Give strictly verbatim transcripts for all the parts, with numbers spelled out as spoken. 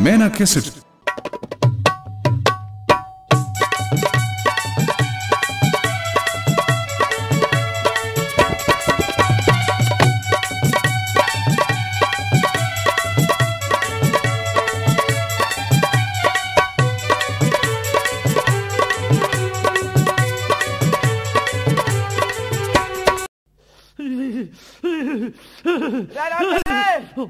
मैं ना कैसे रे, रे, रे। ओ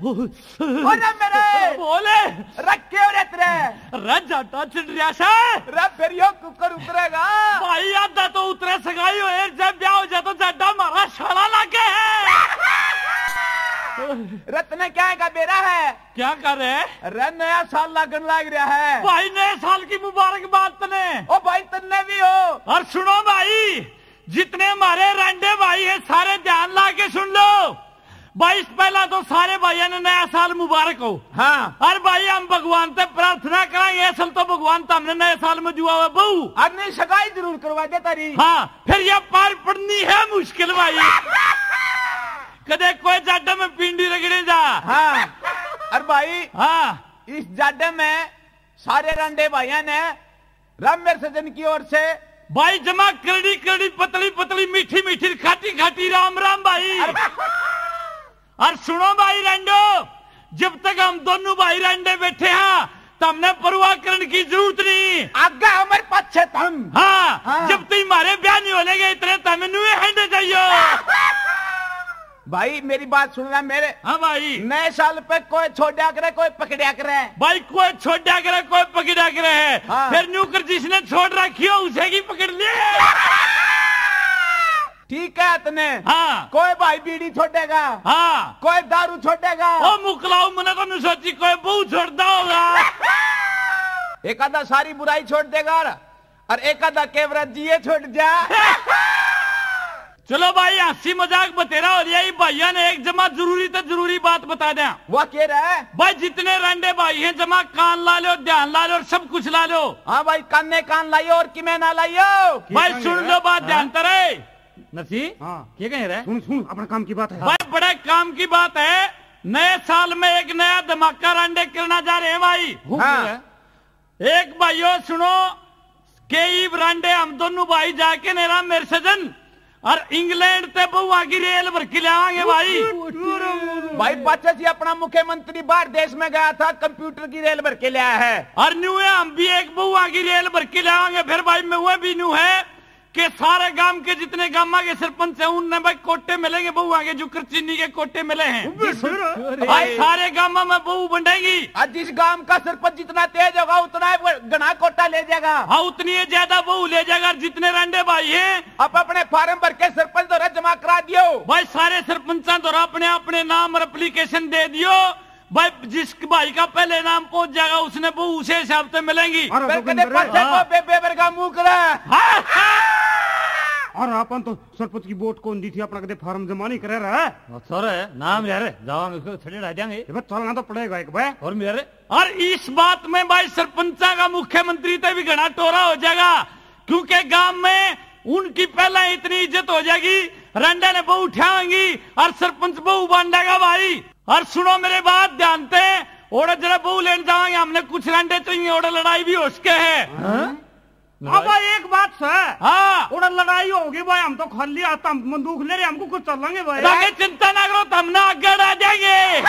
रे मेरे। बोले। रे, के हो रे तेरे? रे, जाटा छिड़ रिया से। रे, फिर यो कुकर उतरेगा? भाई, आधा तो उतरे सगाई हो, एक जब ब्याह हो जाए तो जाटा मारा शाला लागे है। रे, तने क्या है का बेरा है? क्या कर रहे? रे, नया साल लागण लाग रहा है। भाई, नए साल की मुबारकबाद तने। ओ भाई, तन्ने भी हो। और सुनो भाई, जितने हमारे रांडे भाई हैं, सारे ध्यान ला के सुन लो। भाई, इस पहला तो सारे भाइयों ने नया साल मुबारक हो। हाँ। और भाई, हम भगवान से प्रार्थना करांगे, असल तो भगवान तो हमने नए साल में जुआ हुआ बहू। और नहीं, सगाई जरूर करवा दे तारी। हाँ, फिर ये पार पड़नी है मुश्किल भाई। कदे कोई जाडे में पिंडी रगड़े जा। हाँ। और भाई, हाँ। इस जाडे में सारे रांडे भाइयों ने राम मेरे सजन की ओर से। भाई, जमा करड़ी करड़ी, पतली पतली, मीठी मीठी, खाटी खाटी, राम राम भाई। अरे और सुनो भाई रांडो, जब तक हम दोनों भाई रांडे बैठे हैं, तो हमने परवाह करने की जरूरत नहीं। आगे हमारे पाछे थम। हाँ, हाँ। जब तक हमारे ब्याह नहीं हो लेंगे, इतने तम नुए हंडे जाइयो। भाई, मेरी बात सुनना मेरे। हाँ भाई। नए साल पे कोई छोड़ा करे, कोई पकड़ा करे। भाई, कोई छोड़ा करे, कोई पकड़ा करे है। हाँ। फिर न्यू कर जिसने छोड़ रखी हो, उसे की पकड़ ले। ठीक है, तने। हाँ। कोई भाई बीड़ी छोड़ेगा। हाँ। कोई दारू छोड़ेगा। ओ मुकलाऊ, मने तो नु सोची कोई बहू छोड़ता होगा। एक आधा सारी बुराई छोड़ देगा। और एक आधा कैमरा जिए छोड़ जा। चलो भाई, हंसी मजाक बतेरा हो रहा है, भाइयों ने एक जमा जरूरी तो जरूरी बात बता दें। वो कह रहा है? भाई, जितने रांडे भाई हैं, जमा कान ला लो, ध्यान ला लो और सब कुछ ला लो। हाँ भाई, कान ने कान लाइयो और किमे ना लाइयो। भाई, सुन लो बात ध्यान तरे। नरसी, हाँ। क्या कह रहा है? सुन, सुन, अपना काम की बात है। भाई, बड़े काम की बात है। नए साल में एक नया धमाका रांडे करना जा रहे हैं भाई। हाँ। एक भाइयों सुनो, के ईब रांडे हम दोनों भाई जाके ने राम मेरे सजन और इंग्लैंड ते बहुआ की रेल भर के लावांगे भाई। भाई, पाछे से अपना मुख्यमंत्री बाहर देश में गया था, कंप्यूटर की रेल भर के ले आया है। और न्यू है, हम भी एक बहुआ की रेल भर के लावांगे। फिर भाई, मैं वो भी न्यू है कि सारे गांव के जितने गांव के सरपंच हैं, उनने भाई कोटे मिलेंगे, बहुआ के जुकर चीनी के कोटे मिले हैं। अबे सर। भाई, सारे गांव में बहू बंटेगी। आज जिस गांव का सरपंच जितना तेज होगा, उतना ही वो घना कोटा ले जाएगा। हाँ, उतनी ही ज्यादा बहू ले जाएगा। और जितने रांडे भाई हैं, आप अपने फार्म भर के सरपंच द्वारा जमा करा दियो। भाई, सारे सरपंचों द्वारा अपने अपने नाम और एप्लीकेशन दे दियो। भाई, जिस भाई का पहले नाम पहुंच जाएगा, उसने बहू उसे हिसाब से मिलेंगी। अरे फिर कदे जोगिंदर। पाछे हाँ। को बेबे वर्गा मुंह करे। हाँ। और अपन तो सरपंच की वोट कौन दी थी, अपना कदे फार्म जमा नहीं करे रहा। अच्छा रे, नाम यार, जावांगे उसको छड़े हटा देंगे। ये बस चलना तो पड़ेगा एक बार। और मेरे और इस बात में भाई, सरपंचा का मुख्यमंत्री ते भी घना टोरा हो जाएगा, क्योंकि गांव में उनकी पहला इतनी इज्जत हो जाएगी, रंडे ने बहू उठाएंगी और सरपंच बहू बन जाएगा भाई। और सुनो मेरे बात ध्यान से, ओड़े जरा बहू लेने जाएंगे, हमने कुछ रंडे चाहिए, ओड़े लड़ाई भी हो सके है। हाँ? अब एक बात से, हाँ। ओड़े लड़ाई होगी भाई, हम तो खाली हाथ, हम बंदूक ले रहे, हमको कुछ चलेंगे भाई। ताकि चिंता ना करो, तो हम ना आगे आ जाएंगे।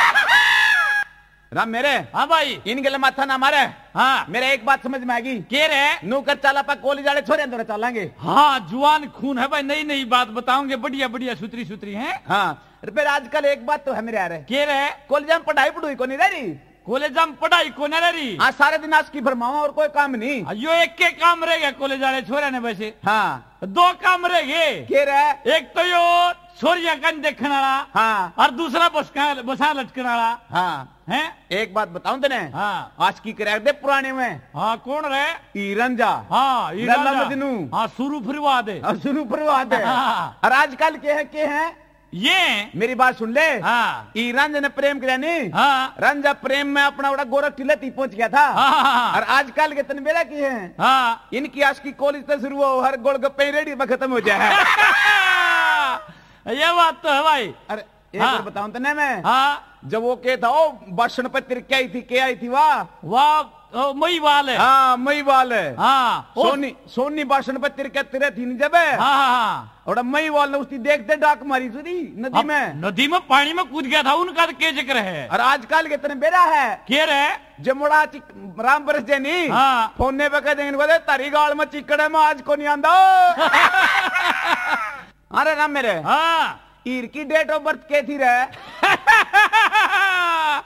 राम मेरे। हाँ भाई। इन गले माथा ना मारे। हाँ। मेरे एक बात समझ में आ गई। के रे? नौकर चाला पा कॉलेज वाले छोरे अंदर चालांगे। हाँ, जुआन खून है भाई, नई नई बात बताओगे, बढ़िया बढ़िया सुथरी सुथरी हैं। हाँ। अरे फिर आजकल एक बात तो है मेरे यार। के रे? कॉलेज में पढ़ाई पढ़ाई को नहीं रह रही। कॉलेज में पढ़ाई को नहीं रह रही। हाँ, सारे दिन आज की भरमावा और कोई काम नहीं। हाँ, यो एक के काम रह गया कॉलेज वाले छोरे ने वैसे। हाँ। दो काम रह गए। के रे? एक तो यो छोरियां कन देखने वाला। हाँ। और दूसरा बसका, बसा लटकने वाला। हाँ। हैं? एक बात बताऊं तने? हाँ। आज की क्रैक दे पुराने में। हाँ, कौन रे? ई रांझा। हाँ, ई लैला रांझा। मजनू। हाँ, शुरू फिरवा दे। हाँ, शुरू फिरवा दे। हाँ। और आजकल के है, के है? ये मेरी बात सुन ले। हाँ। ई रांझा ने प्रेम करया नी? हाँ। रांझा प्रेम में अपना बड़ा गोरख टिल्ले ती पहुंच गया था। हाँ, हाँ, हाँ। और आजकल के तन बेरा की है? हाँ। इनकी आशिकी कॉलेज से शुरू हो, हर गोलगप्पे रेडी में खत्म हो जाए। ये बात तो है भाई। अरे एक हाँ। और बताऊं तने मैं। हाँ। जब वो के था, ओ, भाषण पे तिरके आई थी, के आई थी, वाह? वाह, ओ, महीवाल है। हाँ, महीवाल है। हाँ, ओ सोनी, सोनी भाषण पे तिरके तिरे थी नहीं जब। हाँ, हाँ, हाँ। और महीवाल ने उसकी देखते डाक मारी सुनी नदी अब में। नदी में पानी में कूद गया था, उनका तो के जिक्र है। और आजकल के तने बेरा है। के रहे? जे मोड़ा चिक-, राम बरस जे नहीं। हाँ। फोन पे कह देंगे, "बोले, तारी गाल में चिकड़े में आज को नहीं आंदा।" अरे राम मेरे। हाँ। हीर की date of birth के थी रे?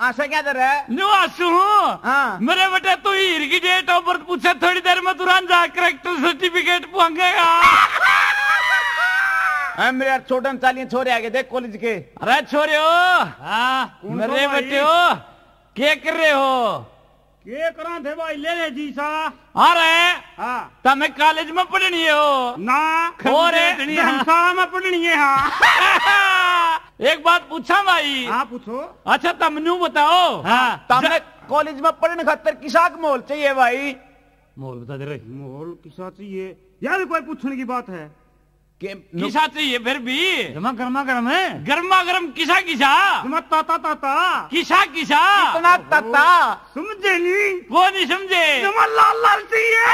आशा क्या दे रे? न्यू आशू हूँ। हाँ। मेरे बेटे तू हीर की date of birth पूछे, थोड़ी देर में तू रांझा character certificate पुआंगेगा। ए, मेरे यार छोटे चालिए छोरे आगे देख college के। अरे छोरे हो। हाँ। कौन मेरे बेटे हो। के कर रहे हो? के करा थे भाई, ले ले जी सा। अरे, हाँ। तमे college में पढ़नी हो? ना। और धर्मशाला में पढ़नी है, हाँ। एक बात पूछा भाई? हाँ, पूछो। अच्छा, तम न्यू बताओ। हाँ। तमने college में पढ़ने खातर किसा का माहौल चाहिए भाई? माहौल बता दे रे। माहौल किसा चाहिए? यार, कोई पूछने की बात है? के नु- किसा चाहिए फिर भी? जमा गर्मा गर्म है। गर्मा गर्म किसा किसा? जमा ताता ताता। किसा किसा? इतना ताता। समझे नहीं? को नहीं समझे? जमा लाल लाल चाहिए।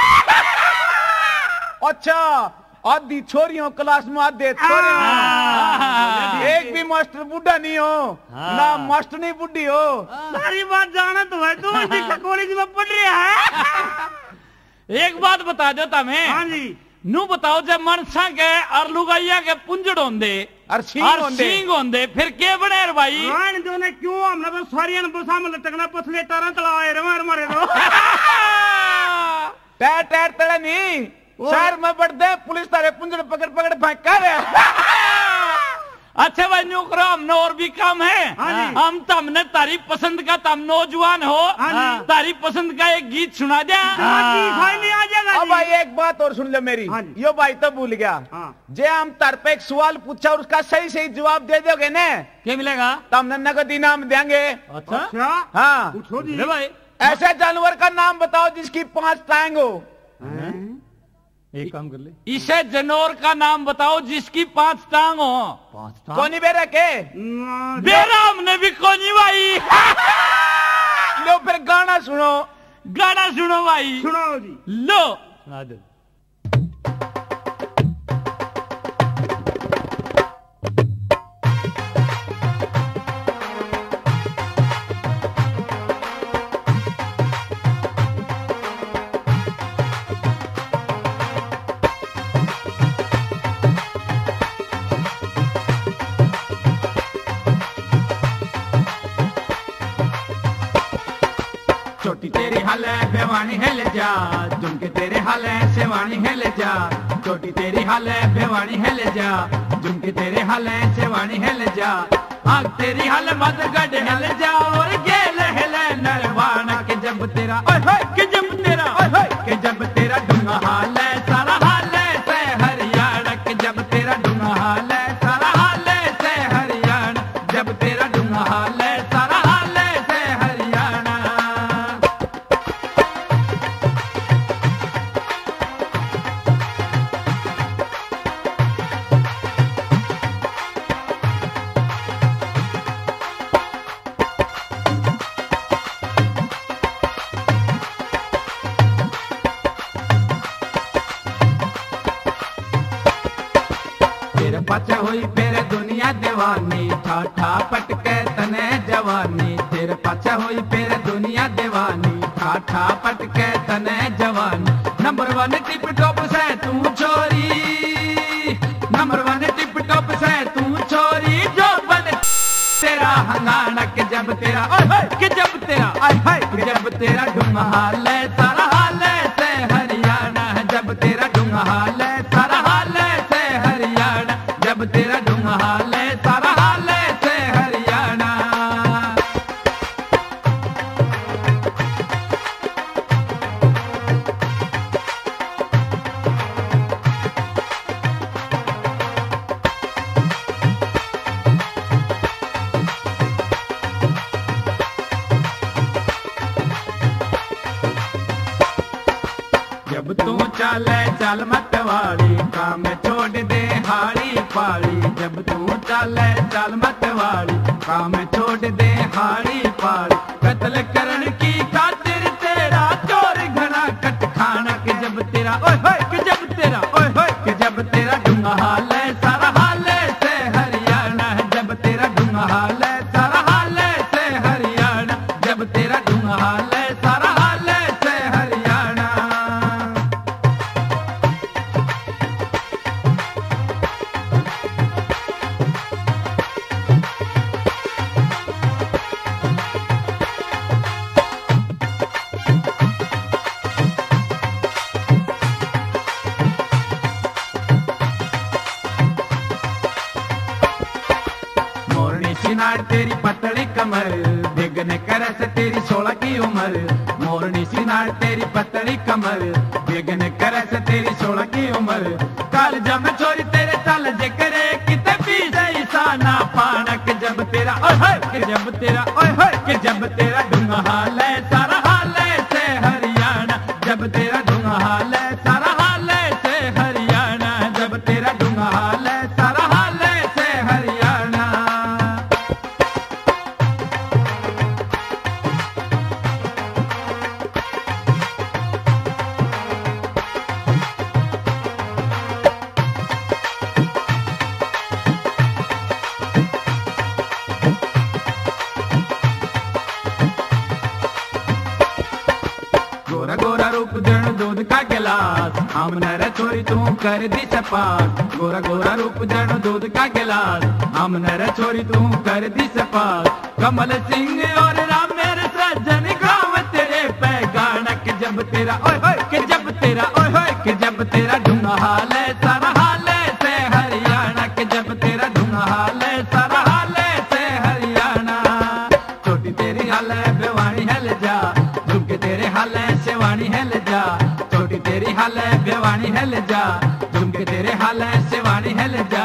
अच्छा, आधी छोरियों class में आधे छोरे। हाँ। एक भी मास्टर बूढ़ा नहीं हो, हाँ। ना मास्टरनी बूढ़ी हो। सारी बात जाने तो है तू, जिस college में पढ़ रहा है। एक बात बता दो तमे। हाँ जी। नू बताओ, जब मनसा के और लुगाइया के पुंजड़ होंदे और सींग और होंदे। सींग होंदे, फिर के बने रे भाई? राण जो ने क्यों, हमने तो सारियां ने बसा में लटकना, पथले टारा तला आए रे मार मारे तो। टायर, टायर तले नहीं, ओ। शहर में बढ़ दे, पुलिस तारे पुंजड़ पकड़ पकड़ फेंक कर। अच्छा भाई, न्यू करो, हमने और भी काम है। हाँ जी। हम तो, हमने तारी पसंद का, तम नौजवान हो, हाँ जी। तारी पसंद का एक गीत सुना दे। हाँ जी, भाई नहीं आ जाएगा अब जी। भाई, एक बात और सुन ले मेरी। हाँ जी। यो भाई तो भूल गया। हाँ। जे हम तार पे एक सवाल पूछा और उसका सही सही जवाब दे दोगे ना, क्या मिलेगा? तो हमने नगद इनाम देंगे। अच्छा? अच्छा। हाँ। पूछो जी। ले भाई। ऐसे जानवर का नाम बताओ जिसकी पांच टांग हो। हैं? एक काम कर ले। इसे जानवर का नाम बताओ जिसकी पांच टांग हो। पांच टांग? कोनी बेरा के? ना। बेरा हमने भी कोनी भाई। लो फिर गाना सुनो। गाना सुनो भाई। सुनाओ जी। लो। सुना दे। चोटी तेरी हाले बेवानी हिल जा, झुमके तेरे हाले सेवानी हिल जा। चोटी तेरी हाले बेवानी हिल जा, झुमके तेरे हाले सेवानी हिल जा। आग तेरी हाले मदगढ़ हिल जा, और गेल हिले नरवाना के जब तेरा, ओए होए, के जब तेरा, ओए होए, के जब तेरा डूंगा हाले सारा हाले से हरियाणा, के जब तेरा डूंगा हाले सारा हाले से हरियाणा, जब तेरा डूंगा हाले सारा हाले से हरियाणा। तेरे पाछे होई फिर दुनिया दीवानी, ठा ठा पटके तने जवानी। तेरे पाछे होई फिर दुनिया दीवानी, ठा ठा पटके तने जवानी। नंबर वन टिप टॉप से तू छोरी, नंबर वन टिप टॉप से तू छोरी। जो बन तेरा हंगाना के जब तेरा, ओए होए, के जब तेरा, आय हाय, के जब तेरा डूंगा हाले सारा हाले से हरियाणा, जब तेरा डूंगा हाले सारा हाले से हरियाणा, जब तेरा डूंगा हाले सारा हाले से हरियाणा। तू चाले चाल मत वाली, काम छोड़ दे हाली पाली। जब तू चाले चाल मत वाली, काम छोड़ दे हाली पाली। कत्ल करण की खातिर तेरा चोर घना कट खाना। के जब तेरा ओए होए, के जब तेरा ओए होए, के जब तेरा ढूंगा हाल है सारा हाल है से हरियाणा। जब तेरा ढूंगा हाल है सारा हाल है से हरियाणा। जब तेरा ढूंगा हाल है सारा हाल है से हरियाणा। मोरनी सिनार तेरी पतली कमर, विघ्न करे से तेरी सोलह की उम्र। मोरनी सिनार तेरी पतली कमर, विघ्न करे से तेरी सोलह की उम्र। काल जम छोरी तेरे तल जे करे, किते भी सही सा ना पाणक। जब तेरा ओए होए, के जब तेरा ओए होए, के जब तेरा ढूंगा हाल है सारा हाल है से हरियाणा। जब तेरा ढूंगा हाल है सारा हाल है से हरियाणा। जब तेरा ढूंगा हाल है सारा हाल है से हरियाणा। गोरा गोरा रूप जण दूध का गिलास, हमने रे छोरी तू कर दी सपास। गोरा गोरा रूप जण दूध का गिलास, हमने रे छोरी तू कर दी सपास। कमल सिंह और राम मेरे सज्जन गावे तेरे पे गाना। के जब तेरा ओए होए, के जब तेरा ओए होए, के जब तेरा ढूंगा हाल है सारा हाल है से हरियाणा। के जब तेरा ढूंगा हाल है सारा हाल है से हरियाणा। छोटी तेरी हाल है बेवानी है ले जा, झुमके तेरे हाल है शेवानी है ले जा। छोटी तेरी हाल है बेवानी है ले जा, झुमके तेरे हाल है शेवानी है ले जा।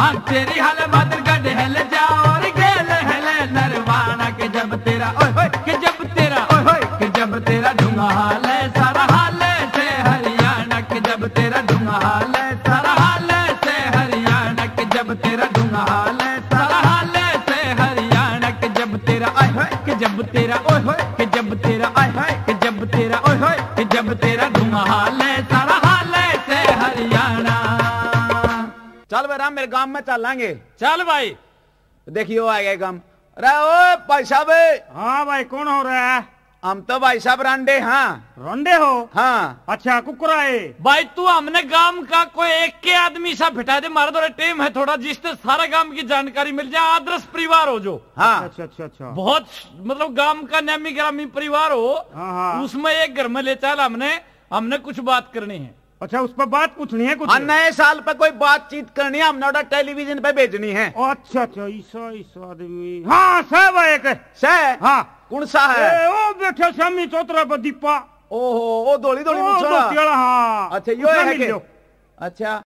आंख तेरी हाल है बादल गढ़ है ले जा, और गेल है ले नरवाना। के जब तेरा ओए होए, के जब तेरा ओए होए, के जब तेरा ढूंगा हाल है सारा हाल है से हरियाणा। के जब तेरा ढूंगा हाल है सारा हाल है से हरियाणा। के जब तेरा ढूंगा हाल है सारा हाल है से हरियाणा। के जब तेरा ओए होए, के जब तेरा ओए होए, के जब तेरा ओए होए, के जब तेरा ओए होए, के जब तेरा ढूंगा हाल है सारा हाल है से हरियाणा। चल बे राम, मेरे गांव में चलांगे। चल भाई। देखियो आ गए गांव। अरे ओ भाई साहब। हाँ भाई, कौन हो रहा है? हम तो भाई साहब रांडे हाँ। रांडे हो? हाँ। अच्छा, कुकरा है। भाई तू हमने गांव का कोई एक के आदमी सा बिठा दे, मारे थोड़ा टेम है थोड़ा, जिससे सारा गांव की जानकारी मिल जाए, आदर्श परिवार हो जो। हाँ। अच्छा, अच्छा, अच्छा। बहुत मतलब गांव का नामी ग्रामी परिवार हो, हाँ, हाँ। उसमें एक घर में ले चल हमने, हमने कुछ बात करनी है। अच्छा, उस पर बात पूछनी है कुछ? हाँ, नए साल पे कोई बातचीत करनी है, हमने उड़ा टेलीविजन पे भेजनी है। अच्छा, अच्छा, ईसा, ईसा आदमी। हाँ, सह भाई एक। सह? हाँ। कौन सा है? ए, ओ बैठा श्यामी चौतरा पर दीपा। ओहो, ओ धोली धोली ओ, मूंछ वाला। धोती वाला, हाँ। अच्छा, यो उसने है मिल के? लो। अच्छा।